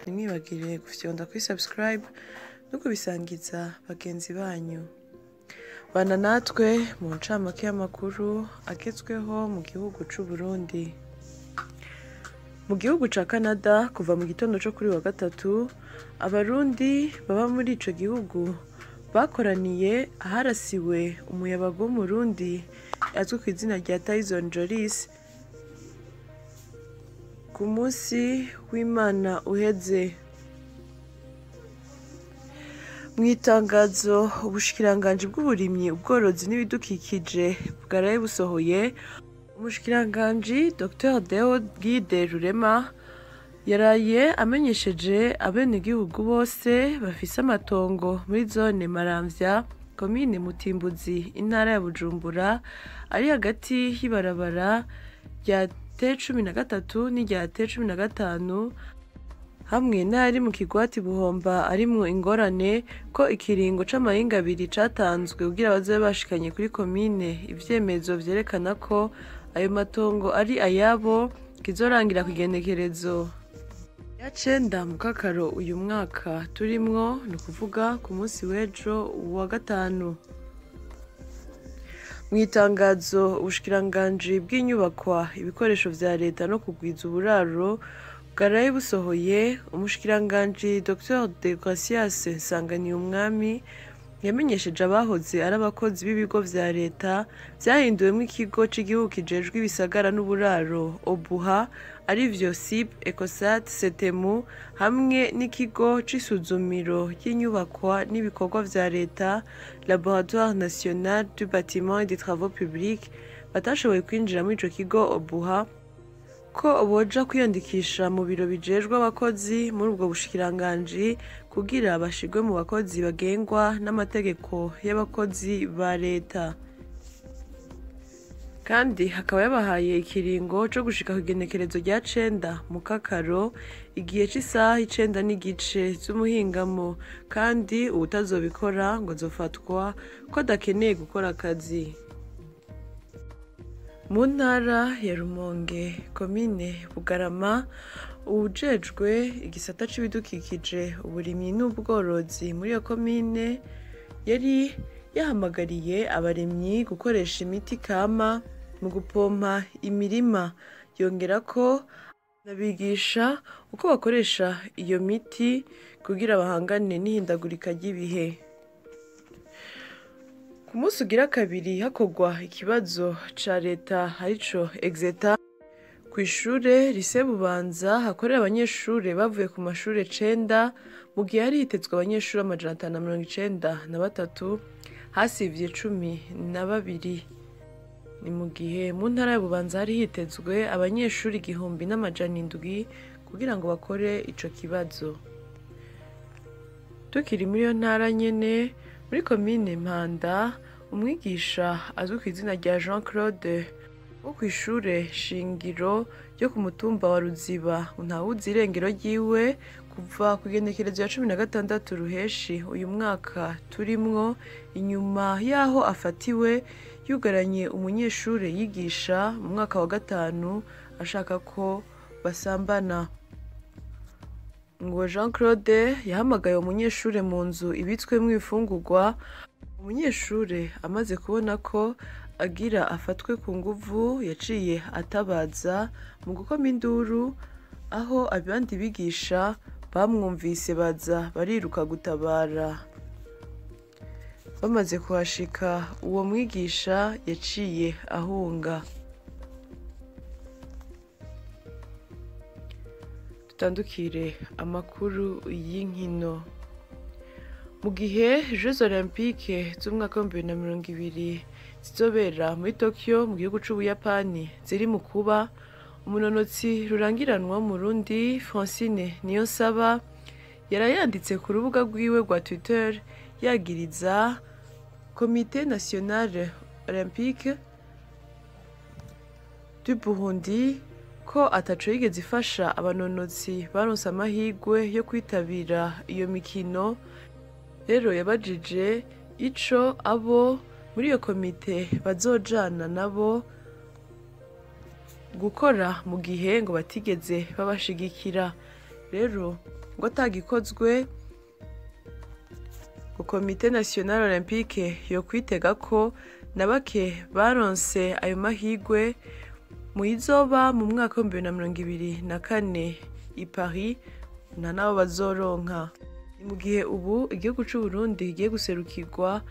Ntimwibagire gufyonda kuri subscribe no kubisangiza bagenzi banyu. Bana natwe mu ncamake y'amakuru agezweho mu gihugu c'u Burundi. Mu gihugu ca Canada, kuva mu gitondo co kuri wa gatatu, abarundi baba muri ico gihugu bakoraniye aharasiwe umuyabaga w'umurundi azwi ku izina rya Tyson Jolis ku munsi w'Imana uheze. Mw'itangazo ubushikiranganji bw'uburimyi, ubworozi n'ibidukikije bwaraye busohoye, umushikiranganji Dr Deo Guide Rurema yaraye amenyesheje abenegihugu bose bafise amatongo muri zone Maramvya, komine Mutimbuzi, intara ya Bujumbura, ari hagati y'ibarabara rya T13 n'irya T15 hamwe n'ayari mu kigwati Buhomba arimwo ingorane, ko ikiringo c'amahinga abiri catanzwe kugira bazobe bashikanye kuri komine ivyemezo vyerekana ko ayo matongo ari ayabo kizorangira kw'igenekerezo rya 9 Mukakaro uyu mwaka turimwo, ni ukuvuga ku munsi w'ejo wa gatanu. Mw'itangazo ubushikiranganji bw'inyubakwa, ibikoresho vya leta no kugwiza uburaro bwaraye busohoye, umushikiranganji Dr Degracias Nsanganiyumwami yamenyesheje abahoze ari abakozi b'ibigo vya leta vyahinduwemwo ikigo c'igihugu kijejwe ibisagara n'uburaro OBUHA, arivyo SIP, ECOSAT, SETEMU hamwe n'ikigo c'isuzumiro ry'inyubakwa n'ibikorwa vya leta Laboratoire National du Bâtiment et des Travaux Publics batashoboye kwinjira muri ico kigo OBUHA, ko boja kwiyandikisha mu biro bijejwe abakozi muri ubwo bushikiranganji kugira bashirwe mu bakozi bagengwa n'amategeko y'abakozi ba leta. Kandi hakaba yabahaye ikiringo co gushika kw'igenekerezo rya 9 Mukakaro igihe c'isaha 9:15 z'umuhingamo, kandi uwutazobikora ngo azofatwa ko adakeneye gukora akazi. Mu ntara ya Rumonge, komine Bugarama, uwujejwe igisata c'ibidukikije, uburimyi n'ubworozi muri iyo komine yari yahamagariye abarimyi gukoresha imiti kama mu gupompa imirima, yongerako anabigisha uko bakoresha iyo miti kugira bahangane n'ihindagurika ry'ibihe. Ku munsi ugira kabiri hakorwa ikibazo ca leta arico Exeta, kw'ishure Lycée Bubanza hakorera abanyeshure bavuye ku mashure 9, mu gihe hari hitezwe abanyeshure 593, hasivye 12. Ni mu gihe mu ntara ya Bubanza hari hitezwe abanyeshure 1700 kugira ngo bakore ico kibazo. Tukiri muri iyo ntara nyene, muri komine Mpanda, umwigisha azwi kw'izina rya Jean Claude wo kw'ishure shingiro ryo ku mutumba wa Ruziba ntawuzi irengero ryiwe kuva kw'igenekerezo ya 16 Ruheshi uyu mwaka turimwo, inyuma yaho afatiwe yugaranye umunyeshure yigisha mu mwaka wa 5 ashaka ko basambana. Ngo Jean Claude yahamagaye umunyeshure mu nzu ibitswemwo ibifungurwa, umunyeshure amaze kubona ko agira afatwe ku nguvu yaciye atabaza mu gukoma induru, aho abandi bigisha bamwumvise baza bariruka gutabara. Bamaze kuhashika uwo mwigisha yaciye ahunga. Dutandukire amakuru y'inkino. Mu gihe Jeux Olympiques z'umwaka w'ibihumbi bibiri na mirongo ibiri zizobera muri Tokyo mu gihugu c'Ubuyapani ziri mu kuba, umunonotsi rurangiranwa w'Umurundi Francine Niyonsaba yarayanditse ku rubuga rwiwe rwa Twitter yagiriza Comité National Olympique du Burundi ko ataco yigeze ifasha abanonotsi baronse amahirwe yo kwitabira iyo mikino. Rero yabajije ico abo muri iyo komite bazojana nabo gukora mu gihe ngo batigeze babashigikira. Rero ngo atagikozwe, ngo Komite Nationale Olympique yo kwitega ko na bake baronse ayo mahigwe mu izoba mu mwaka wa 2024 i Paris nta nabo bazoronka. Ni mu gihe ubu igihugu c'u Burundi kigiye guserukirwa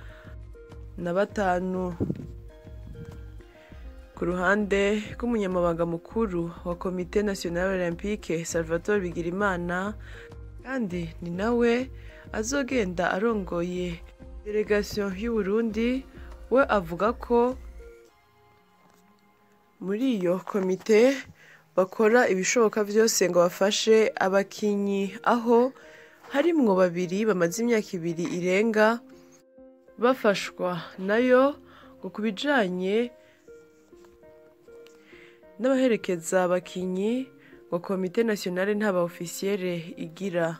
na batanu. Ku ruhande rw'umunyamabanga mukuru wa Komite Nationale Olympique Salvatore Bigirimana, kandi ni nawe azogenda arongoye delegation y'u Burundi, we avuga ko muri iyo komite bakora ibishoboka vyose ngo bafashe abakinyi, aho harimwo babiri bamaze imyaka 2 irenga bafashwa nayo ngo ku bijanye n'abaherekeza abakinyi ngo Komite Nationale nta ba officiere igira.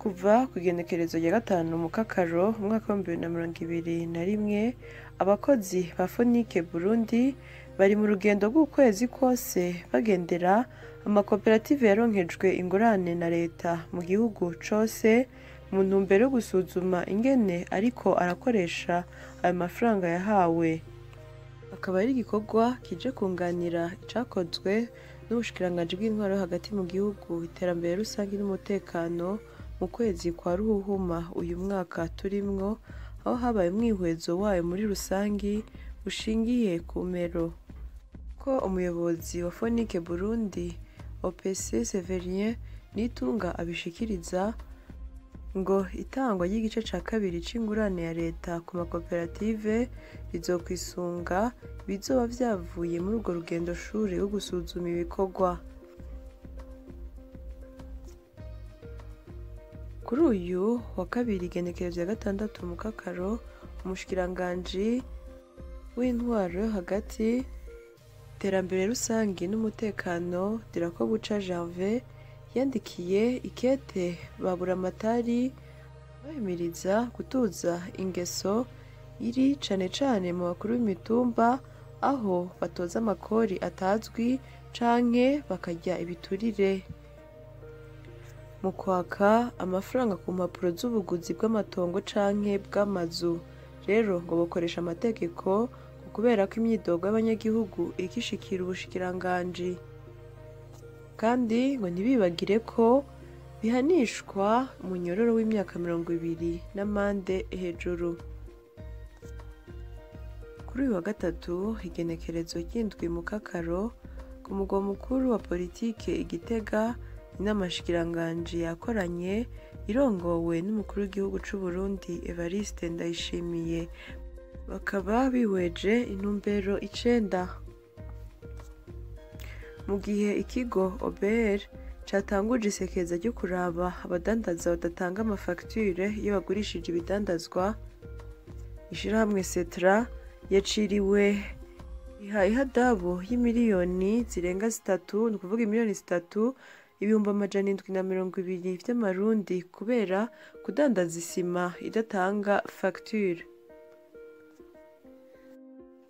Kuva ku igenekerezo rya 5 Mukakaro umwaka wa 2021, abakozi ba Fonike Burundi bari mu rugendo rw'ukwezi kose bagendera amakoperative yaronkejwe ingurane na leta mu gihugu cose, mu ntumbero yo gusuzuma ingene ariko arakoresha ayo mafaranga yahawe. Akaba ari igikorwa kije kunganira icakozwe n'ubushikiranganji bw'intwaro hagati mu gihugu, iterambere rusangi n'umutekano mu kwezi kwa Ruhuhuma uyu mwaka turimwo, aho habaye umwihwezo wayo muri rusangi ushingiye ku mero. Ko umuyobozi wa Fonike Burundi OPC Severien Nitunga abishikiriza, ngo itangwa ry'igice ca kabiri c'ingurane ya leta ku makoperative rizokwisunga bizoba vyavuye muri urwo rugendo shure rwo gusuzuma ibikorwa. Kuri uyu wa kabiri igenekerezo ya 6 Mukakaro, umushikiranganji w'intwaro yo hagati, iterambere rusangi n'umutekano Ndirakobuca Gervais yandikiye ikete ba Buramatari bahimiriza gutuza ingeso iri cane cane mu bakuru b'imitumba, aho batoza amakori atazwi canke bakarya ibiturire mu kwaka amafaranga ku mpapuro z'ubuguzi bw'amatongo canke bw'amazu. Rero ngo bakoresha amategeko kubera ko imyidogo y'abanyagihugu ikishikira ubushikiranganji, kandi ngo ntibibagire ko bihanishwa umunyororo w'imyaka 20 n'amande hejuru. Kuri uyu wa gatatu igenekerezo ry'indwi Mukakaro, ku mugwa mukuru wa politike i Gitega, inama nshikiranganji yakoranye irongowe n'umukuru w'igihugu c'u Burundi Evariste Ndayishimiye, bakaba bihweje intumbero 9. Mu gihe ikigo OBR catanguje isekeza ryo kuraba abadandaza badatanga amafagitire iyo bagurishije ibidandazwa, ishirahamwe Setra yaciriwe iha ihadabu y'imiliyoni zirenga 3, ni ukuvuga imiliyoni 3 720,000 vy'amarundi kubera kudandaza isima idatanga fagitire.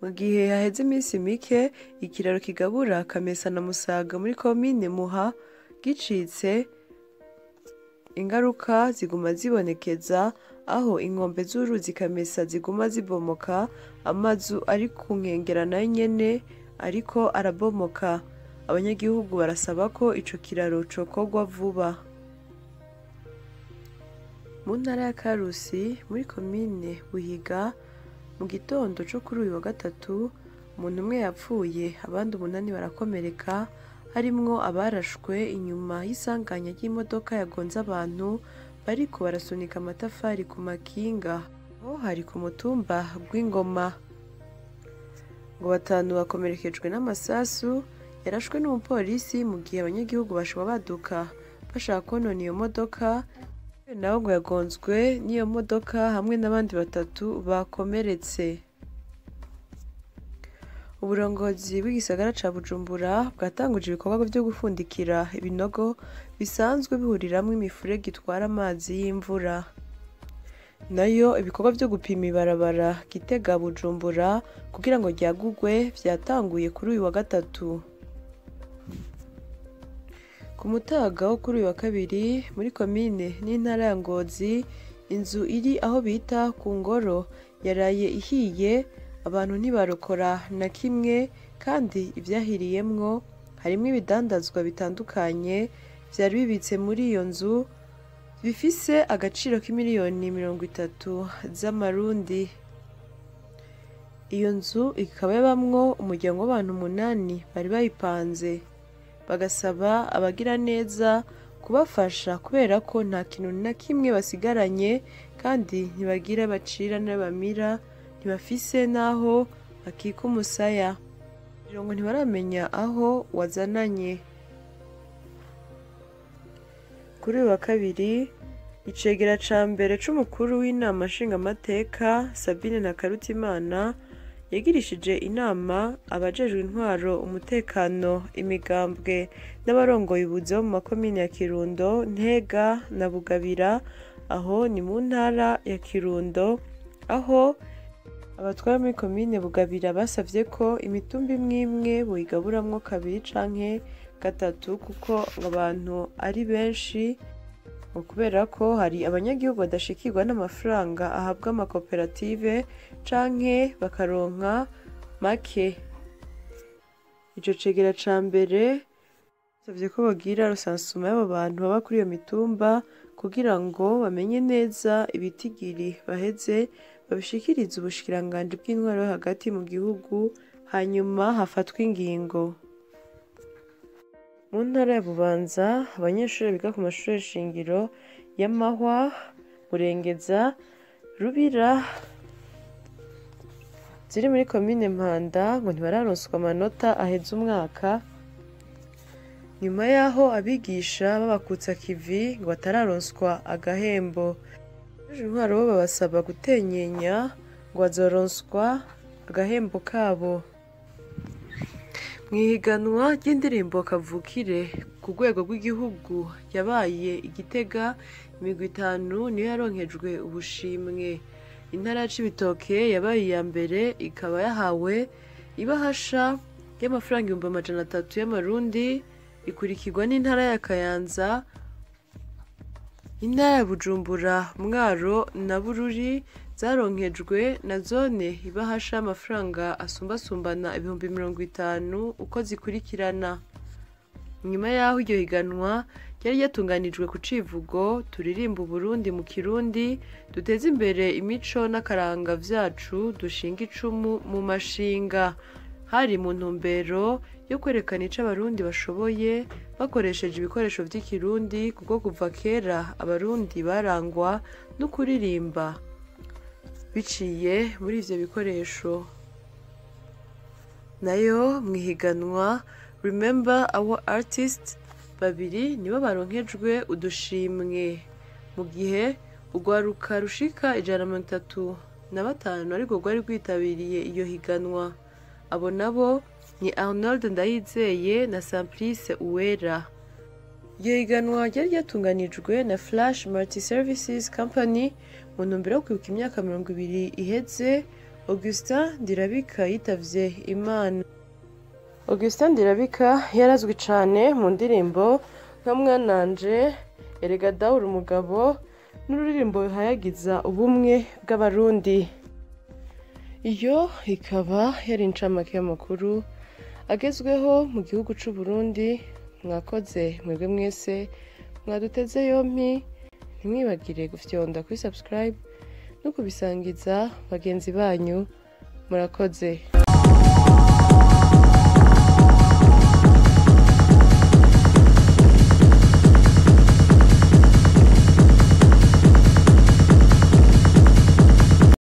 Mu gihe haheze iminsi mike ikiraro kigabura Kamesa na Musaga muri komine Muha gicitse, ingaruka ziguma zibonekeza aho inkombe z'uruzi Kamesa ziguma zibomoka, amazu ari ku nkengera nayo nyene ariko arabomoka. Abanyagihugu barasaba ko ico kiraro cokorwa vuba. Mu ntara ya Karusi muri komine Buhiga, mu gitondo co kuri uyu wa gatatu, umuntu umwe yapfuye, abandi 8 barakomereka, harimwo abarashwe inyuma y'isanganya ry'imodoka yagonze abantu bariko barasunika amatafari ku makinga, aho hari ku mutumba Rw'Ingoma. Ngo 5 bakomerekejwe n'amasasu yarashwe n'umupolisi mu gihe abanyagihugu bashobora baduka bashaka konona iyo modoka, nawe ngo yagonzwe n'iyo modoka hamwe n'abandi 3 bakomeretse. Uburongozi bw'igisagara ca Bujumbura bwatanguje ibikorwa vyo gufundikira ibinogo bisanzwe bihuriramwo imifurege itwara amazi y'imvura. Nayo ibikorwa vyo gupima ibarabara Gitega Bujumbura kugira ngo ryagurwe vyatanguye kuri uyu wa gatatu. Ku Ku mutaga wo kuri uyu wa kabiri muri komine n'intara ya Ngozi, inzu iri aho bita ku ngoro yaraye ihiye, abantu ntibarokora na kimwe, kandi ivyahiriyemwo harimwo ibidandazwa bitandukanye vyari bibitse muri iyo nzu bifise agaciro k'imiliyoni 30 z'amarundi. Iyo nzu ikaba yabamwo umuryango w'abantu 8 bari bayipanze, bagasaba abagiraneza kubafasha kubera ko nta kintu na kimwe basigaranye, kandi ntibagira bacira n'abamira, ntibafise n'aho bakika umusaya. Ngo ntibaramenya aho wazananye. Kuri uyu wa kabiri, icegera ca mbere c'umukuru w'inama nshingamateka Sabine Ntakarutimana yagirishije inama abajejwe intwaro, umutekano, imigambwe n'abarongoye ubuzi bo mu makomine ya Kirundo, Ntega na Bugabira, aho ni mu ntara ya Kirundo, aho abatwara muri komine Bugabira basavye ko imitumba imwe imwe boyigaburamwo kabiri canke gatatu, kuko abantu ari benshi, kubera ko hari abanyagihugu badashikirwa n'amafaranga ahabwa amakoperative canke bakaronka make. Ico cegera ca mbere basavye ko bogira rusansuma y'abo bantu baba kuri iyo mitumba kugira ngo bamenye neza ibitigiri, baheze babishikirize ubushikiranganji bw'intwaro yo hagati mu gihugu, hanyuma hafatwe ingingo. Mu ntara ya Bubanza, abanyeshure biga ku mashure shingiro ya Mahwa, Murengeza, Rubira ziri muri komine Mpanda ngo ntibararonswa amanota aheza umwaka, nyuma y'aho abigisha babakutsa kivi ngo batararonswa agahembo. Intwaro bo babasaba gutenyenya ngo bazoronswa agahembo kabo. Mw'ihiganwa ry'indirimbo kavukire ku rwego rw'igihugu yabaye i Gitega, imigwi 5 niyo yaronkejwe ubushimwe. Intara ya Cibitoke yabaye iya mbere, ikaba yahawe ibahasha y'amafaranga 300,000 y'amarundi, ikurikirwa n'intara ya Kayanza, intara ya Bujumbura, Mwaro na Bururi zaronkejwe na zone ibahasha y'amafaranga asumbasumbana 50,000 uko zikurikirana. Nyuma y'aho iryo higanwa ryari ryatunganijwe ku civugo turirimba Uburundi mu Kirundi, duteze imbere imico n'akaranga vyacu, dushinga icumu mu mashinga, hari mu ntumbero yo kwerekana ico abarundi bashoboye bakoresheje ibikoresho vy'ikirundi, kuko kuva kera abarundi barangwa no kuririmba biciye muri ivyo bikoresho. Nayo mw'ihiganwa Remember Our Artist, babiri nibo baronkejwe udushimwe, mu gihe urwaruka rushika 135 ariko rwari rwitabiriye iyo higanwa. Abo nabo ni Arnold Ndayizeye na Simplice Uwera. Iryo higanwa ryari ryatunganijwe na Flash Multi Services Company mu ntumbero yo kwibuka imyaka 20 iheze Augustin Ndirabika yitavye Imana. Augustin Ndirabika yarazwi cane mu ndirimbo nka Mwananje, Erega Dawe uri umugabo, n'ururirimbo ruhayagiza ubumwe bw'abarundi. Iyo ikaba yari incamake y'amakuru agezweho mu gihugu c'u Burundi. Mwakoze mwebwe mwese mwaduteze yompi, ntimwibagire gufyonda kuri subscribe no kubisangiza bagenzi banyu. Murakoze.